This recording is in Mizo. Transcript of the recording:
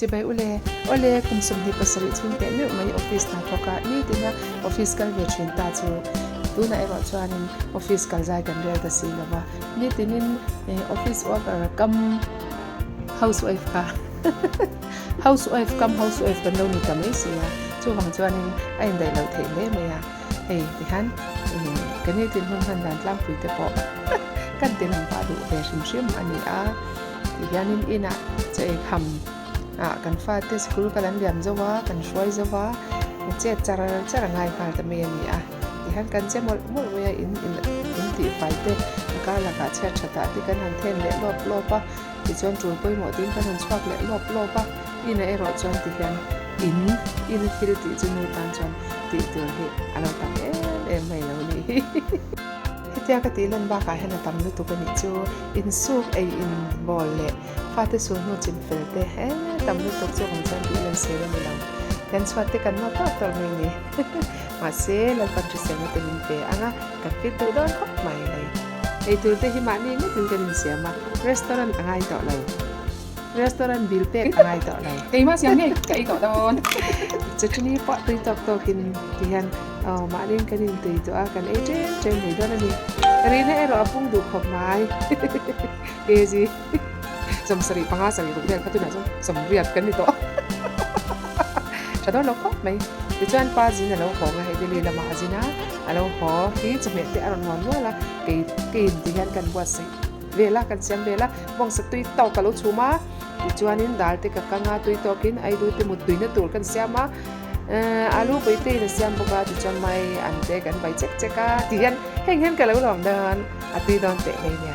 Chibai ule, Awle, kum 27 chhung teh meuh mai office hna thawk a, nitina office kal ve thin ta chu. Tunah erawh chuanin office kal zai kan rel ta si lo va, nitinin office worker kam housewife kha housewife kam housewife kan lo ni ta mai si a, chuvang chuanin a indaih loh theih hle mai a, hei tihian ka nitin hun hman dan tlangpui te pawh kan ti lang pah duh ve hrim hrim a ni a. Ti hianin inah chaw ei kham ah kan fate sikul kal an liam zo a, kan hruai zo a, chet char char a ngai nghal ta mai a ni a. Ti hian kan che mawlh mawlh mai a, in in in tihfai te a kar lakah chhiat that ah te kan han then leh lawp lawp a, tichuan tul pawimawh tiin kan han chhuak leh lawp lawp a, inah erawh chuan ti hian in in thil tih chu nu tan chuan tih tur hi a lo tam em em mai lo ni. Hetia ka tih lan bakah hian a tam lutuk a nih chu. Insuk ei in bawl leh fate sul hnu chin fel te he tam lutuk chu awm chuan tih lan sel a ni lo. Kan chhuat te kan nawt tawrh tawrh mai ni. Mahse Lalpan hriselna te min pe ang a, kan fit duh dawn khawp mai lei. Eitur te hi mahni ngetin kan insiam a, restaurant a ngai tawh lo. Restaurant bill pek a ngai tawh lo. Keimah siam ngei ka ei tawh dawn. Chutni pawh tui tawk tawkin ti hian aw mahniin kan intui tawh a, kan ei ṭem ṭem mai dawn a ni. Rina erawh a pung duh khawp mai. Kg 75 sarih ruk vel kha tunah chuan 80 kan ni tawh. Tha dawn lo khawp mai. Tichuan pa zin a lo hawng a, hei Delhi lamah a zin a, a lo haw hi chawhmeh te a rawn muan mual a, kei keiin ti hian kan buatsaih. Vel a, kan siam vel a, bawngsa tui tawk ka lo chhum a, tichuanin dal te ka kang a, tui tawkin aidu te muttuina tur kan siam a, alu pawite in a siam bawk a, tichuan mai an te kan vai chek chek a, ti hian heng hian ka lo lawm dawn a tui dawn teh mai nia.